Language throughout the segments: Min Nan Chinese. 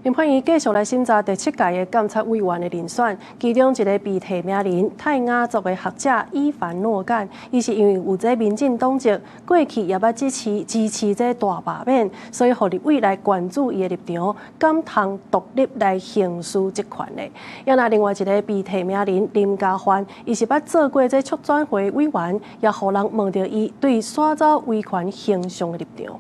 立法院繼續來審查第七屆的監察委員的人選，其中一个被提名人泰雅族的學者伊凡諾干，伊是因為有這民進黨籍，過去也捌支持這大罷免，所以予立委來關注伊的立場，敢通獨立來行使職權的。也那另外一个被提名人林嘉歡，伊是捌做過這促轉會委員，也予人問著伊對徙走威權形象的立場。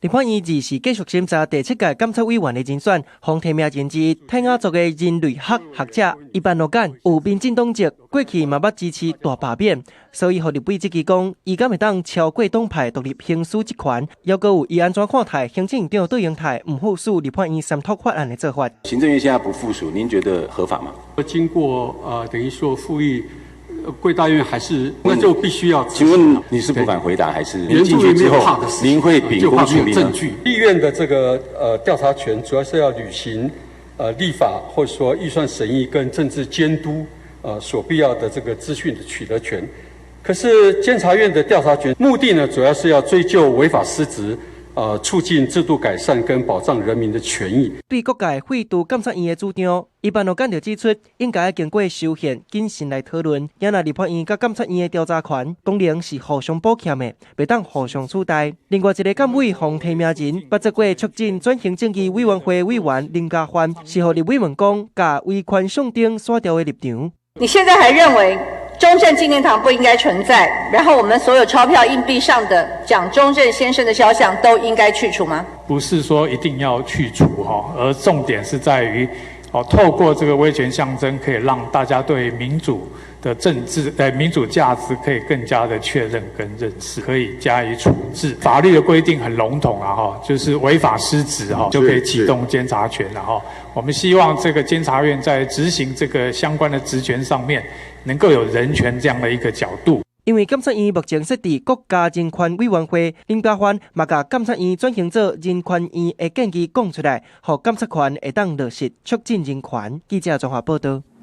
立法院二是繼續審查第七屆監察委員的人選，予提名人之一泰雅族的人類學學者伊凡諾干有民進黨籍，過去嘛捌支持大罷免，所以予立委質疑講，伊敢會當超過黨派獨立行使職權，猶閣有伊按怎看待行政院長卓榮泰毋附屬立法院三讀法案的做法？行政院現在不附屬，您覺得合法嗎？經過等於說復議。貴大院還是那就必須要。請問你是不敢回答，還是您進去之後，您會秉公處理呢？立院的這個調查權，主要是要履行立法或者說預算審議跟政治監督所必要的這個資訊的取得權。可是監察院的調查權目的呢，主要是要追究違法失職，促進制度改善跟保障人民的權益。對各界廢除監察院的主張，伊凡諾干就指出，應該經過修憲謹慎來討論。也若立法院佮監察院的調查權功能是互相補欠的，袂當互相取代。另外一个監委予提名人，捌做過促進轉型正義委員會委員林嘉歡，是予立委問講，共威權象徵徙掉的立場。你現在還認為中正紀念堂不應該存在，然後我們所有鈔票硬幣上的蔣中正先生的肖像都應該去除嗎？不是說一定要去除哈，而重點是在於，哦，透過這個威權象徵，可以讓大家對民主的政治、民主價值可以更加的確認跟認識，可以加以處置。法律的規定很籠統啊，哈，就是違法失職哈，就可以啟動監察權了哈。我們希望這個監察院在執行這個相關的職權上面，能夠有人權這樣的一個角度。因為監察院目前設佇國家人權委員會，林嘉歡嘛共監察院轉型做人權院的建議講出來，予監察權會當落實促進人權。記者綜合報道。